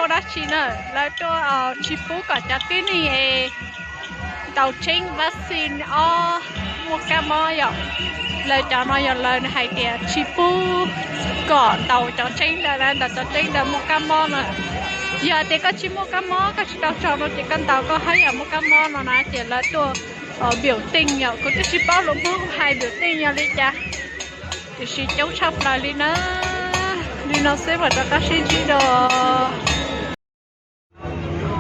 Tuaj dab tsi na, lawv tuaj tsis pub kom cov tib neeg es ntaus tseeb vaccine ob muaj kab mob yom. Lawv cov no yog lawv hais tias tsis pub kom ntaus cov tseeb ntawd na, ntaus cov tseeb ntawd muaj kab mob na. Yog tias koj tsis muaj kab mob, koj tsis tau tso no ces koj ntaus koj haj yam muaj kab mob no na, ces lawv tuaj npiaum teej yom. Kuv twb tsis paub lus Hmoob hais npiaum teej yog li cas, tiam sis coob tshaj plaws li na. Li no xwb mam rov qab sib ntsib dua.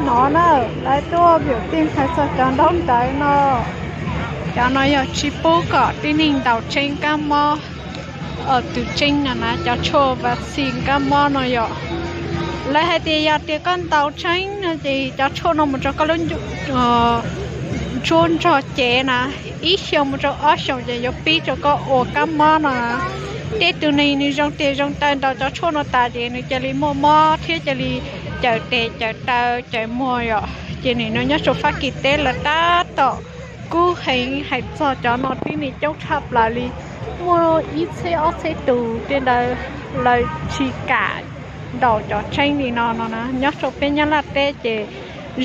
No na, lawv tuaj npiaum teej hais txog cov ntaub ntawv no. Cov no yog tsis pub kom tib neeg ntaus tseeb kab mob, tus tseeb no na, cov tshuaj vaccine kab mob no yom. Lawv hais tias yog tias koj ntaus tseeb no ces cov tshuaj no mus rau koj lub ntsuab ntsog cev na, ib xyoos mus rau ob xyoos ces yuav pib rau koj ua kab mob no. Tej tus neeg nws zoo tes zoo taw ntaus cov tshuaj no tas ces nws cia li muaj mob thiab cia li cawm tes cawm taw cawm muag yom. Ces nim no nyob rau Fab Kis teb lawv tab tom kub heev hais txog cov no tib neeg coob tshaj plaws li, muaj ib txhiab ob txhiab tus tej ntawd lawv tsis kam ntaus cov tseeb li no no na. Nyob rau peb Nyab Laj teb ces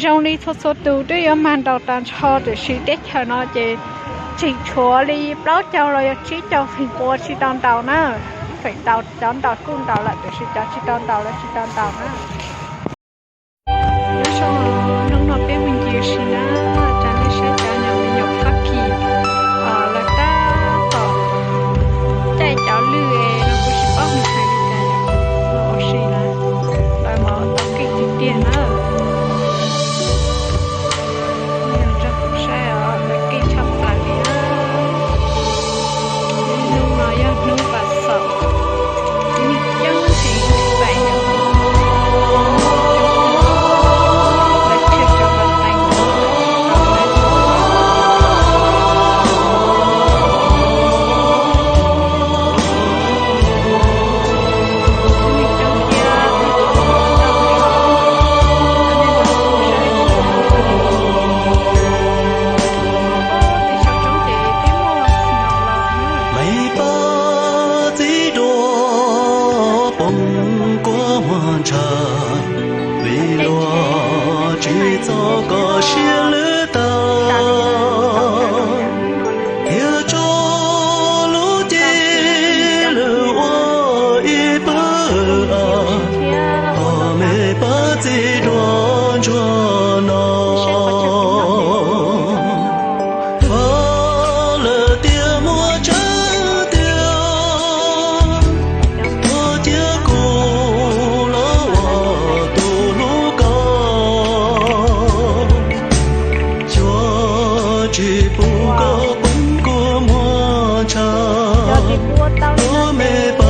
zoo li txhua txhua tus twb yuav mag ntaus tag nrho tiam sis teb chaws no ces tseem tshuav li plaub caug los yog tsib caug feem pua tsis tau ntaus na. Feem tau cov ntaus kuj ntaus lawm tiam sis cov tsis tau ntaus lawv tsis tau ntaus na. Nyob zoo, hnub no peb mus ncig ua si na, cov nej saib cov nyuam me nyuam Fab Kis lawv tab tom caij cov lwj no kuv tsis paub nws hais li cas, ua si na, lawv mas tau keej tiag tiag na. Rau kuv saib os, lawv keej tshaj plaws li na. Hnub no yog hnub vas xaum, coob heev tsis paub. Maiv Paj txiv duab poob kua muag ntshav, vim luag tsis txo koj siab lwj tau, thiab tso lub cev lwm ua ib pawg av, thov me Paj txiv duab ntsuag no. Faj lawm tias muaj tseeb tiag, thov cia kuv los ua tus hlub koj. Xyov tsis pub koj poob kua muag ntshav, thov me Paj